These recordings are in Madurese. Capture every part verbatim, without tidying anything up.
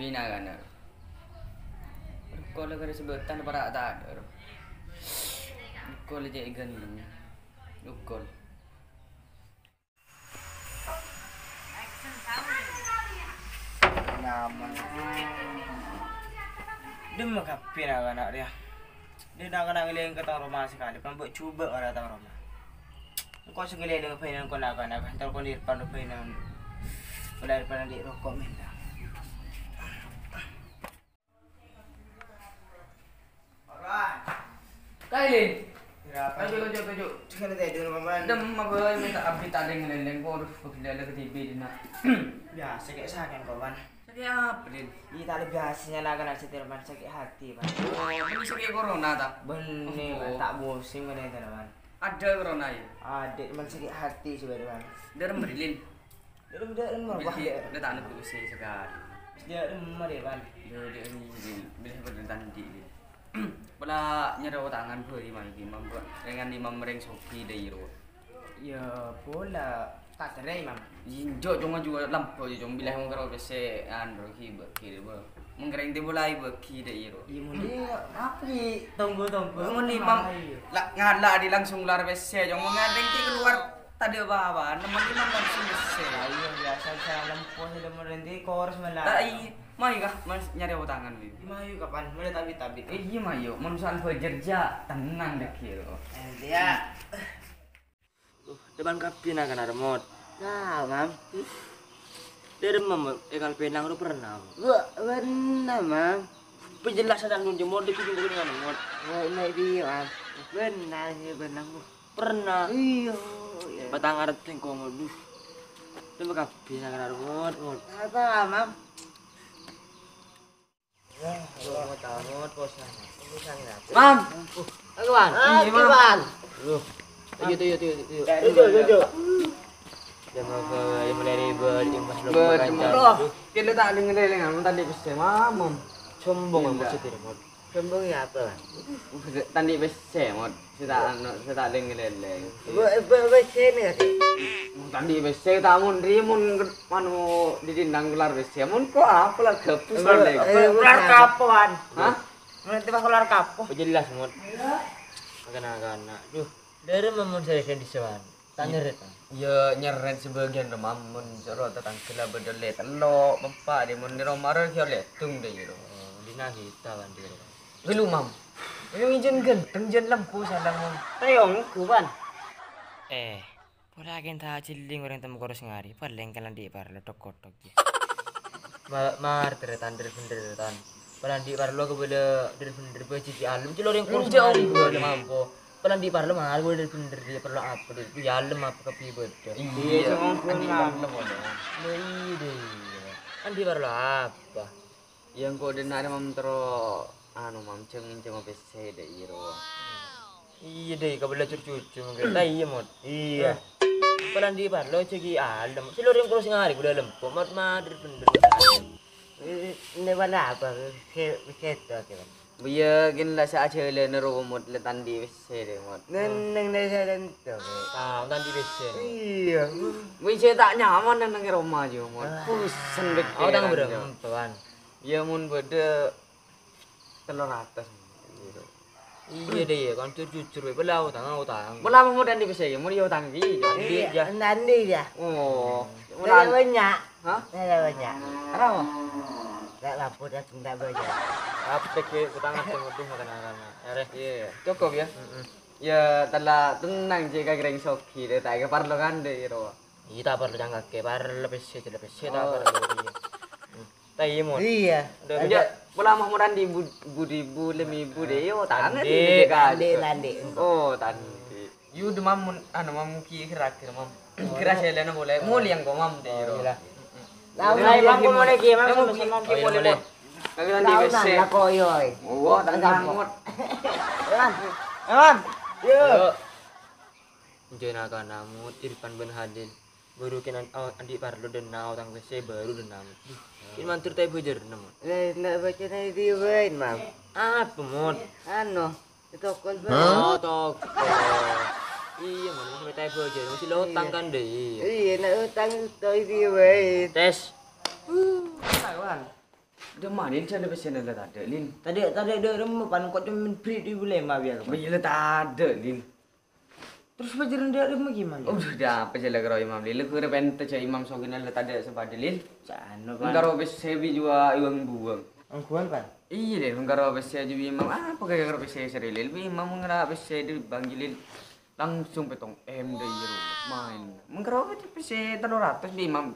Pina kana. Rokok la kare sebatan para' tadar. Rokok la cek gandeng. Rokok. Nyaman. Dhimma kabbhi na'-kana' rèya. Dhi na'-kana' ngalèlèng ka tang roma sakalè, pambâ' jhubâ' ora tang roma. Engko' sè ngalèlèng bhâi nang kon na'-kana', entar kon Irfan bhâi nang. Pola Irfan andi' rokok mènta. Kailin. Toju', toju', toju'. Jangan tidur, Paman. Dem apa minta abdi tadi ngeleleng, kok harus begelala ke T V dina. Biasa kayak sakit, Paman. Sakit apa, Lin? Ih, tak biasanya lah, kan, aja, Paman, sakit hati, Pak. Oh, ini sakit corona, ta? Bener, oh. Tak pusing, mana itu, Paman? Ada corona, ya? Ada, cuman sakit hati sih, Paman. Dari Marilin. Dâ' remma, dâ' remma, wah, dâ' remma. Dâ' remma, dâ' remma. Dâ' remma, dâ' remma. Dâ' remma, bilâ bâdâ tandhi', Lin. Pola nyarè otangan bhâi, Mang, iki, Mang, Bro. Rèng andi' Mang rèng soghi, dâ' iyâ, ro. Iyâ, pola ta' terrè, Mang. Iyâ, jhâ', jhung, jhung, lambâ', jhung, bilâ mon karo pèssè, anu, ghi, bâgi, bâ. Mon kèrèng tè pola èbâgi, dâ' iyâ, ro. Iyâ, mon iyâ, apa, Ki? Tonggu-tonggu. Mon imam, la, ngala' di langsung keluar pèssè, jhung, mon ngadheng ki keluar. Tadâ' apa-apa, nemmen imam langsung pèssè. Ayo, biasa saya lempo sih, lempo nanti kores malah. Ta' i-, mayu kah, Mas, nyarè otangan, Wi? Mayu kapan? Mana tabi-tabi? Eh, iyâ, mayu. Mon soal bâjâr jhâ', tenang dâggi', ro. Eh, iyâ. Duh, depan kabbhi na' kana' remot. Nah, Mam. Dâ' remma, Mot, èkal penang ro pernah, Mot? Wah, pernah, Mam. Penjelasan anu, Mot, dâggi' dengan, Mot. Wah, ini dia, Mam. Pernah, iyâ, pernah, Mot. Pernah. Iyâ, iyâ. Patang arat tengko, Mot. Duh. Terima kasih, nak kenal, Mot, Mot. Apa, Mam? Wah, Mot, Mot, Mot, bosan. Bosan ya? Mam! Aku, Wan. Ah, iya, Mam. Wan. Loh. Ayo, ayo, ayo, ayo. Ayo, ayo, ayo. Jangan ke yang mulai ribet, yang pas lo Ber-, bukan Mot. Jam. Loh, kita tak dengar-dengar, Mam, tadi pèssè, Mam, Mam. Sombong, Mot, sedih, Mot. Sombong ya apa, Wan? Tandhi' pèssè, Mot. Sè ta' anu, sè ta' lèng-ngalèlèng. Bu, bu, bu, sini, Kak. Tandhi' pèssè, ta' mon ri, mon ke-, mano, didindang kelar pèssè. Mon kok apa lah gabus lah, Lèng? Eh, kelar kapo, Wan? Hah? Nanti pas kelar kapo. Jelas, Mot. Kana'-kana'. Duh. Dâ' remma mon sè sèndhi, Wan. Ta' nyerret, Wan. Iyâ, nyerret sebagian, Mam. Mon soro tatangghâ la bâdâ lè tello', empa', dâ' mon è roma ro ghi' ollè èdung, dâ' iyâ, ro. Oh, dina kita, Wan, dâ' iyâ, ro. Ghâllu, Mam. Iyâ, ijin ganteng, ijin lempo, salam, Mam. Tayong, Wan. Eh, pola kèng ta' jhelling orèng temmo koros ngari, palèng kalandi parlo tok-kotok, yâ. Ma-, mar, Tan, Tan, bhender, Tan. Palandi parlo kabâlâ bhender, bhender, bâjhi alem, cè' orèng koros ngari, Mam. Palandi parlo mara bhender, bhender, iyâ, parlo apa, Dul? Iyâ, alem apa kabbhi bâdâ. Iyâ, andi' parlo, Mam. Loh, iyâ, dâ', iyâ. Andi' parlo apa? Iyâ, engko' dâ' enna' rè, Mam, terro, anu, Mam, jhâng-ngènjhâng pèssè, dâ' iyâ, ro. Iyâ, dâ', kabâlâ jur-jujur, mangkèn. Ta' iyâ, Mot. Iyâ. Palandi parlo, jhâ' ghi' alem. Cè' orèng koros ngari, bulâ lempo, Mot, mader bhender. Eh, ini warna apa? Ke-, keto, ke-, Iyâ, ghi' la sè ajhâlâna ro, Mot, la tandhi' pèssè, dâ', Mot. Neng, neng, neng, neng, neng, neng. Ah, tandhi' pèssè. Iyâ. Wis, sè ta' nyaman neng, neng roma, jhâ', Mot. Ah. Bosen, oh, tang berempa, Wan. Iyâ, mon bâdâ tello ratos, Mot. Iyâ, dâ', iyâ, kan jur-jujur, wè, bâlâ otang, otang. Bâlâ, Mot, tandhi' pèssè, Mot, iyâ otang, iyâ. Tandhi', yâ. Oh. Mon tandhi', yâ. Hah? Nggak banyak. Nggak banyak. Kenapa? Nggak lapor, ya, nggak banyak. Apa ke utang aku, waduh, makan anak-anak. Arè. Iya, iya. Cukup, ya? Mm-mm. Ya, telah tenang, cek ka kering sogi, deh, tak ke parlo kan, deh, iro. Iya, tak parlo cangkake, parlo pèssè, jelas pèssè, tak parlo, iya. Hmm. Tak iya, Mon. Iya. Udah, ada. Pulang mah murah di bu-, bu-, di bu-, lima ribu deh, yo, tangan. Tandhi', di tandhi', tandhi'. Oh, tandhi'. Yu, demam mun, anu, Mam, ki kira-kira, Mam. Kira selena boleh. Mulai yang kau, Mam, deh, oh, iro. Iya lah. Lah, mulai, Mam, mulai, Ki, Mam, Mam, sama-sama, Ki, mulai, mulai. Kagak nanti. Lah, bese. Lah, kok, yo, eh. Wah, tak sanggup. Mam. Mam. Yo. Ayo. Jena kana Mut, Irfan bin Halil. Baru kena, oh, andi' parlo dana, otang bese baru dana, Mut. Duh, ini mantur tai bujur, Mut. Eh, ndak baca nai diwain, Mam. Apa, Mut? Anu. Tokol, Bang. Oh, tokol. Iya, Mon, masih minta bojo, masih lo utang kan, deh? Iya, nak utang itu, iya, wae. Tes. Uh, kawan. Dâ' emma, Lil, jhâ' la pèssèna la tadâ', Lil. Tadâ', tadâ' dâ' remma pan ko' coma bri' dhi bulâ emma biya' ka, Pan. Iyâ la tadâ', Lil. Terros bâjârân dâ' remma ghi, Man? Odhu, dâ' apa jhâ' la karo Imam, Lil? Ghuru pènta jhâ' Imam Sogina la tadâ' sè padâ, Lil. Ca'na, Pan. Mèngkaro pèssè bi' jhuwâ èwang-buwâng. Èwang-buwâng, Pan? Iyâ, Lil, mèngkaro pèssè jhâ' bi' Imam. Apa ghâ-ghâ karo pèssè sèrè, Lil? Bi' Imam ngèra pèssè dâri bâng, Lil. Langsung pèttong M dâri iyâ, Lil. Maèn. Mèngkaro pèssè tello ratos bi' Imam.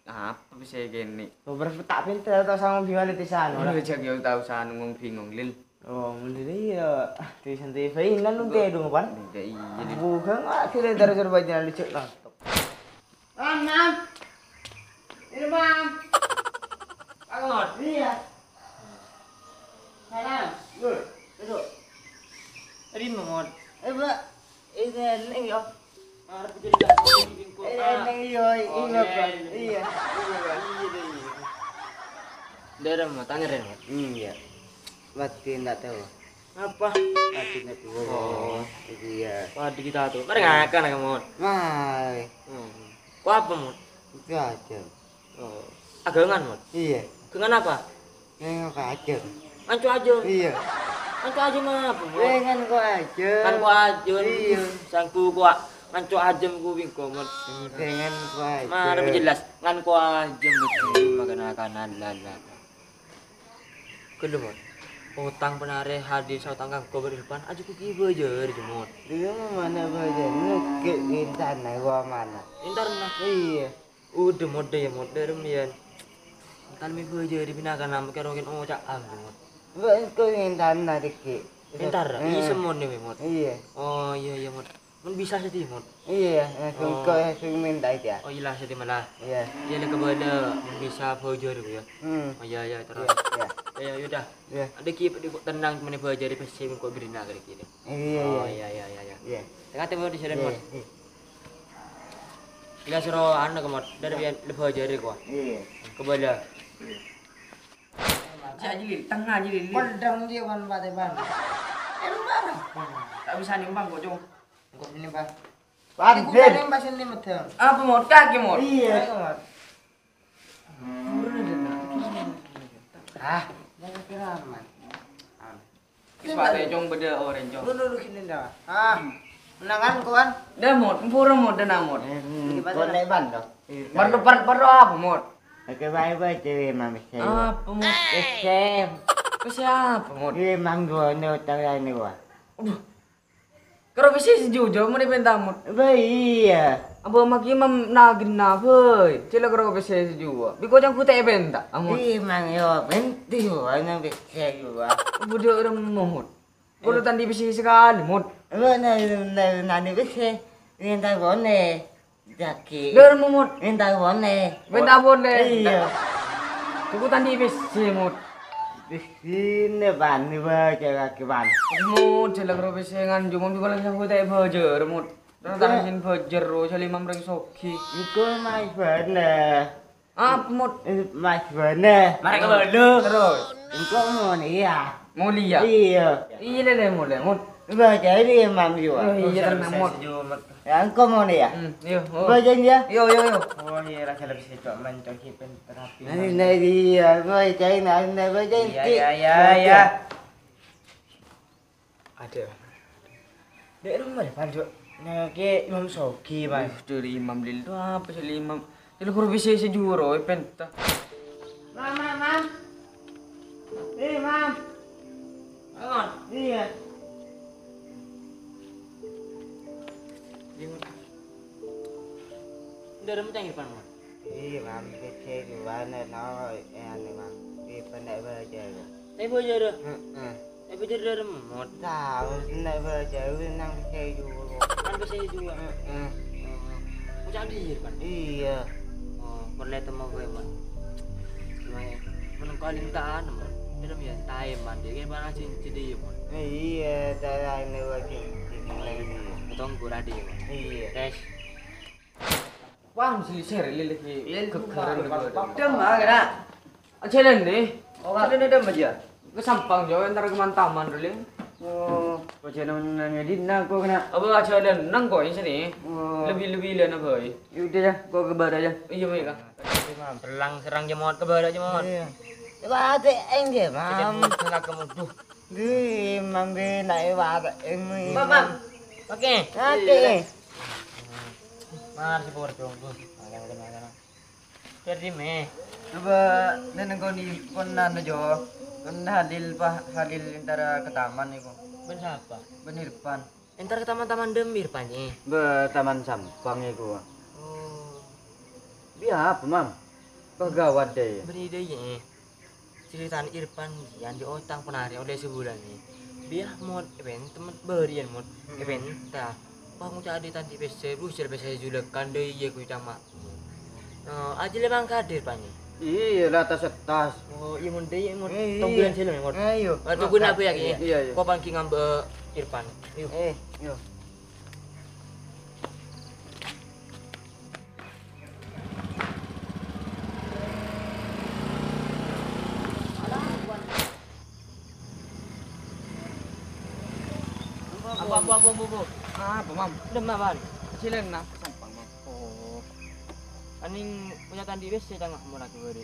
Apa bisa kene? Beberapa tak pinter atau sama bingung di sana, Udah lah. Jagi tau sana ngomong bingung, Lil. Oh, mending iya. Di santai fainan lu Enggak. Tedung, Pan? Enggak, iya, Lil. Bukan, ah, tidak ada suruh baca lucu lah. Mam, Mam. Ini, Mam. Bangun. Iya. Salam. Duduk. Duduk. Terima, Mon. Eh, Pak. Ini, ini, yo. Arep jadi laki bengkok, Eh, Pak. Ini, yo, Oh, ini, iya, Pak. Iya. Iya, iya, iya. Iya, iya. Daerah, Mon. Tanya, Ren, Mon. Iya. Mati ndak tahu. Apa? Mati ndak tahu. Oh. Iya. Wah, di kita tuh. Mari ngakan, Mon. Mai. Hmm. Kok apa, Mon? Itu aja. Oh. Agangan, Mon? Iya. Agangan apa? Nengok aja. Anco aja. Iya. Anco aja mah apa, Mon? Eh, ngan kok aja. Ngan kok aja. Iya. Sangku kok nganco aja ku bingko, Mon. Dengan kok aja. Mana jelas? Ngan kok aja, Mon. Makan akanan, lala. Gelo, Mon. Utang penare hadir sautang kanggo berdepan aja ku ki bajari, Mon. Iya, mana bajari? Nukik intana gua mana? Intarna? Iya. Udah mode ya, mode remian. Kan mi bajari binakan nama kero ken oca'an, Mon. Enggak, engko intana dikit. Intar, Eh. Iya, Mon, ya, Mon. Iya. Oh, iya, iya, Mon. Mon bisa sih, Mon. Iya, langsung Oh. Kok langsung minta aja. Oh, iya lah, sih, malah. Iya. Iya, lek kebala, Mon bisa bajari ku ya. Hmm. Oh, iya, iya, terus. Iya, iya. Ya, ya udah. Iya. Ada ki, di, tenang, mana bajari pasti kok berina kali gini. Iya, Oh, iya. Iya, iya, iya, iya. Iya. Tengah tengah di jalan, Iya, Mon. Iya. Gila suruh anu ke, Mon. Dari Iya. Biar lebih bajari kok. Iya. Kebala. Iya. Cak Jilin, tengah Jilin. Pedang dia, Pan, Pak Teban. Eh, lu marah. Tak bisa nimbang kok, Cong. Kok ini, Pak? Pan, Ini Bin. Bukan yang pas ini, Medang. Apa, Mot? Kaki, Mot? Iya. Ayo, Mot. Turun aja, nak. Ah, jangan kira aman. Aman. Wis, Pak, Cong, beda orange, Cong. Lu, lu, lu, gini dah. Ah, menangan, kawan. Dah, Mot. Empura, Mot. Dah, Mot. Eh, hmm, Ini, Pak, konek, Pan, toh? Iya. Perlu, per-, perlu apa, Mot? Oke, baik, baik, cewek, Mam, saya. Apa, Mot? Kesem. Ke siapa, Mot? Iya, Mam, gua, ini utang ini, wah. Aduh. Karo pèssè sè juwâ, mon èpènta, Mot. Bâh, iyâ. Abâ' magi mam nagina, bâi. Cè' la karo pèssè sè juwâ. Bi' koca'na ghutè èpènta, Mot. Iyâ, Mang, yo, pènta juwâ, nang pèssè juwâ. Bâdâ remma, Mot. Kaulâ ta' andi' pèssè sakalè, Mot. Lo, na, na, na, andi' pèssè. Pènta bonè. Jaki. Lho, Mot. Minta bonè. Minta bonè. Iyâ. Aku ta' andi' pèssè, Mot. Di sini, Pan. Ini baca kaki, Pan. Mot, cè' la karo pèssè nganjung, Mot, kalau bisa aku tak bajâr, Mot. Terus Iya. Tangsin bajâr, ro, sali mam reng sogi. Iku mas bonè. Apa, Mot? Eh, mas bonè. Marek kebalo. Terus? Engko' mon, iya. Mulia. Iya. Iya, lele, mulia, Mot. Baca ini, Mam, juga. Oh, iya, tenang, Mot. Ya, engko' mon, ya. Hmm, iya. Oh. Baca ini, ya. Iya, iya, iya. Oh, iya, rasa lebih sejak main coki pinter api. Nah, ini, nah, iya. Baca ini, nah, ini, baca ini. Iya, iya, iya, Baca. Iya. Ada. Dek rumah deh, Pan, Cuk. Nah, ke Imam Sogi, Pan. Wih, dari Imam Lil itu apa sih, Imam? Itu guru bisa sejuro, eh, penta. Mam, Mam, Mam. Eh, Mam. Bangun. Iya. Iya, Mot. Udah ada mencang di depan, Mot. Iya, Mam, kece gimana, no, eh, anu, Mam. Di pendek belajar. Tapi belajar. Heeh. Tapi belajar dari Mot. Tahu, pendek belajar, nang kece juga. Kan bisa juga. Heeh. Oh. Mau cari, Pan? Iya. Oh, perlu temu gue, Mot. Gimana? Menengkalintaan, Mot. Dalam ya, tae, Man. Dia kan panas sih, jadi, Mot. Iya, tae, ini lagi. Ini lagi. Betul, gue tadi, Mot. Iya. Tes. Wah, mesti share, Lil, lagi. Lil, gegeran lupa, gitu. Lupa. Dem, ah, kena. Jalan nih. Oh, Kak. Jalan dem aja. Ke Sampang, jauh, ntar ke Mantaman dulu. Oh, baca nang, nang, di nang, kok kena. Apa jalan nang kok ini sini? Oh. Lebih-lebih lah, nak, boy. Ya udah ya, kok ke bar aja. Iya, baik, Kak. Tapi mah, belang serang jemot ke bar aja, Mot. Iya. Èwatè'è ngghi, Mam. Cècèt mudhu, nak mudhu. Ngghi, Mam, bi, na' èwatè'è, Mam. Mam, Mam. Oke. Oke. Mar, si Pur, tunggu. Ayo, ayo, ayo. Jadi, meh. Coba neneng koni konan aja. Kon Halil, Pak. Halil entara ke taman iku. Ben sapa? Ben Irfan. Entar ke taman-taman dem, Irfan, eh. Be, taman sampang iku. Oh. Bi apa, Mam? Pagawat deh. Beri deh, eh. Ceritan Irfan, yang diotang penari oleh sebulan, eh. Biar mod, event, temen berian mod, event, ta. Wah, ngucak adi tadi pese, busir pese julekan deh, iya, ku cama. Eh, aja le mangkat, Irfan, eh. Iya, lah, tas-tas. Oh, iya, mon, deh, iya, mon. Eh, iya. Tungguin sini, mon. Eh, iya. Eh, tungguin apa ya, Ki? Iya, iya. Kok pangki ngambek Irfan? Yuk. Eh, iya. Apa, apa, apa, apa, apa? Ah, apa, Mam? Dem, Mam. Silen, nah, sampang, Mam. Oh. Aning punya tandi wis saya tengah mau lagi beri.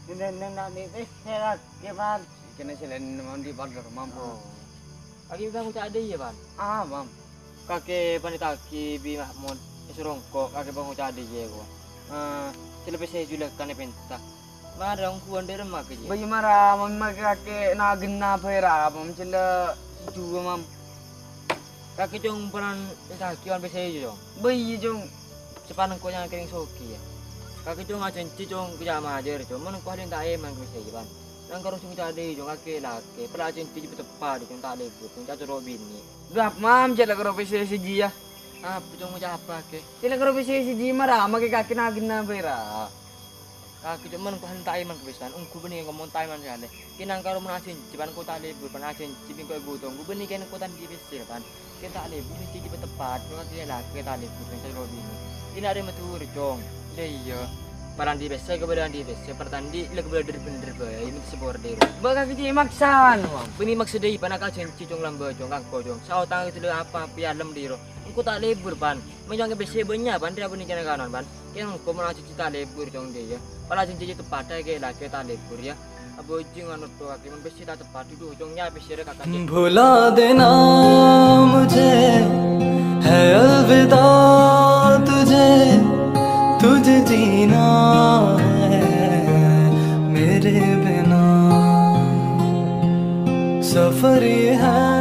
Neng, neng, neng, neng, eh, saya lagi, Mam. Kena silen, Mam, di pagar, Mam. Oh. Lagi udah ngucak ada iya, Pan? Ah, Mam. Kakè panètaghi bi' Mahmud, èsoro engko' kakè pangoca' dâjâ, ko. Eh, sè lebbi sè jhulâkana pènta. Mara ongghuwân dâremma kèya. Bâi mara, Mam, kakè na-, ghenna bhâi ra, Mam, cella' juwâ, Mam. Kakè, Cong, paran ètaghi wan pèssè, Cong. Bâi, Cong. Sè pan engko' nyangkèrèng soghi, yâ. Kakè, Cong, ajhânjhi, Cong, ka jhâ' majâr, Cong. Mon engko' halèn ta' èman ka pèssè, Pan. Nang karo sè ngoca' dâjâ, Cong, kakè lakè. Pala ajhânjhi bâdâ teppa', Cong, ta' lebur, Cong, ta' coro' binè'. Ghâp, Mam, jhâ' la karo pèssè sè jiyâ. Apa, Cong, ngoca' apa, Kè? Jhâ' la karo pèssè sè jiyâ, mara makè kakè na-, ghenna bhâi ra. Kakè, Cong, mon engko' halèn ta' èman ka pèssèna, ongghu bânnè engko' mon ta' èman salè. Kè nang karo mon ajhânjhi, Pan, engko' ta' lebur, Pan, ajhânjhi bi' engko' è bhuto, ongghu bânnè kèng engko' ta' andi' pèssè, Pan. Kè ta' lebur, sè jiyâ teppa', Cong, kakè lakè ta' lebur, Cong, ta' coro' binè'. Ina arè mator, Cong. Lha iyâ. Para andi' pèssè, kabâdâ andi' pèssè, para ta' andi', la kabâdâ bhender bhâi, mènta sapora dâri. Bâ' kakè cè' maksa, no. Bânnè maksa dâi, Pan, ka ajhânjhi, Cong, lambâ', Cong, kangko, Cong. Saotang itu lho apa, piyalem dâri. Engko' ta' lebur, Pan. Mènjhângè pèssè bânnya', Pan, rèya bânnè kèng kanon, Pan. Kèng engko' mon ajhânjhi ta' lebur, Cong, dâ, yâ. Pala ajhânjhi teppa' kèya lakè ta' lebur, yâ. Abhâjâng anu to kakè, mon pèssè ta' teppa', dhu, Cong, nya pèssè rè kakè. भुला देना मुझे, है अलविदा तुझे, तुझे जीना है मेरे बिना। सफर ये है